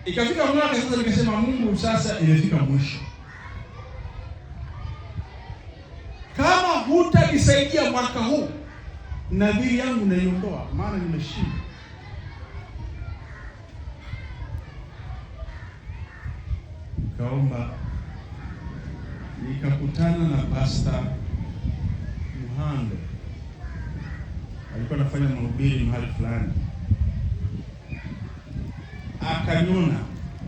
Ikafika mwaka sasa, nikasema Mungu, sasa imefika mwisho, kama hutanisaidia mwaka huu, nadhiri yangu naiondoa, maana nimeshinda. Nikaomba, nikakutana na Pasta Muhando, alikuwa anafanya mahubiri mahali fulani, akaniona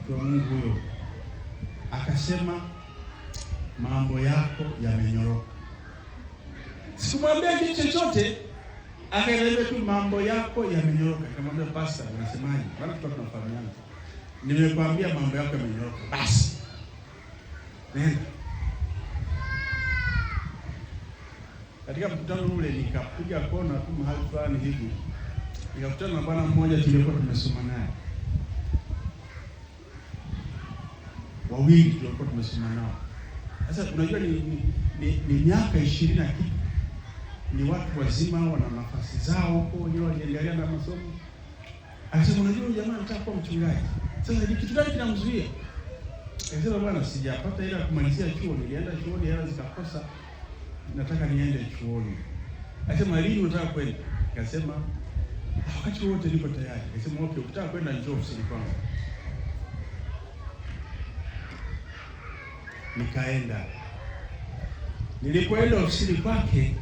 kwa Mungu huyo, akasema mambo yako yamenyoroka. Sikumwambia kitu chochote, akaniambia tu mambo yako yamenyoroka. Nikamwambia pasta, unasemaje? Maana tulikuwa tunafahamiana. Nimekwambia mambo yako yamenyoroka, basi nenda. Katika mkutano ule nikapiga kona tu mahali fulani hivi, nikakutana na bwana mmoja tuliokuwa tumesoma naye, wawili tuliokuwa tumesoma nao. Sasa unajua ni miaka 20 na kitu, ni watu wazima, wana nafasi zao huko, wenyewe waliendelea na masomo. Akasema, unajua huyu jamaa anataka kuwa mchungaji. Sasa ni kitu gani kinamzuia? Akasema, bwana, sijapata hela ya kumalizia chuo, nilienda chuoni hela zikakosa, nataka niende chuoni. Akasema, lini unataka kwenda? Akasema, wakati wote niko tayari. Akasema, okay, ukitaka kwenda njoo ofisini kwangu. Nikaenda. Nilipoenda ofisini kwake,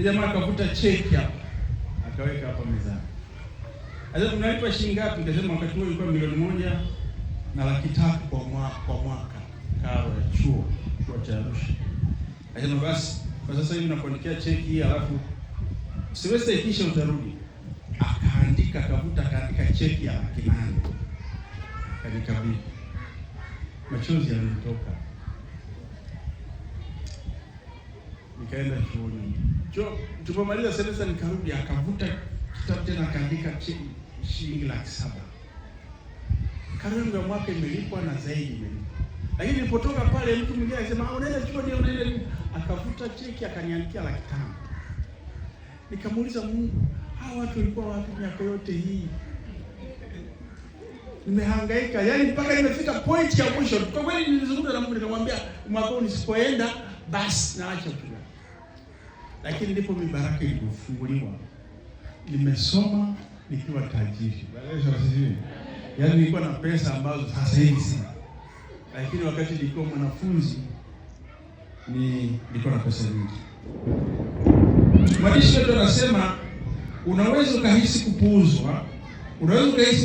jamaa akavuta cheki hapa, akaweka hapa mezani. Sasa unalipa shilingi ngapi? Nikasema wakati huo ilikuwa 1,300,000 kwa mwaka karo ya chuo cha Arusha. Akasema basi kwa sasa hivi nakuandikia cheki hii, alafu semester ikisha utarudi. Akaandika, akavuta, akaandika cheki ya 800,000. Akanikabidhi. Machozi yalinitoka. Nikaenda chuoni. Chuo tulipomaliza semester nikarudi, akavuta kitabu tena akaandika shilingi 700,000. Karo yangu ya mwaka imelipwa na zaidi imelipwa. Lakini nilipotoka pale mtu mwingine akasema, unaenda chuo ndio unaenda nini? Akavuta cheki akaniandikia 500,000. Nikamuuliza Mungu, hawa watu walikuwa wapi miaka yote hii? Nimehangaika, yaani mpaka nimefika point ya mwisho. Kwa kweli nilizungumza na Mungu nikamwambia, mwaka huu nisipoenda basi naacha uchungaji. Lakini ndipo mibaraka ilipofunguliwa. Nimesoma nikiwa tajiri. Yaani nilikuwa na pesa ambazo sasa hivi sina. Lakini wakati nilikuwa mwanafunzi nilikuwa na pesa nyingi. Mwandishi wetu anasema unaweza ukahisi kupuuzwa, unaweza ukahisi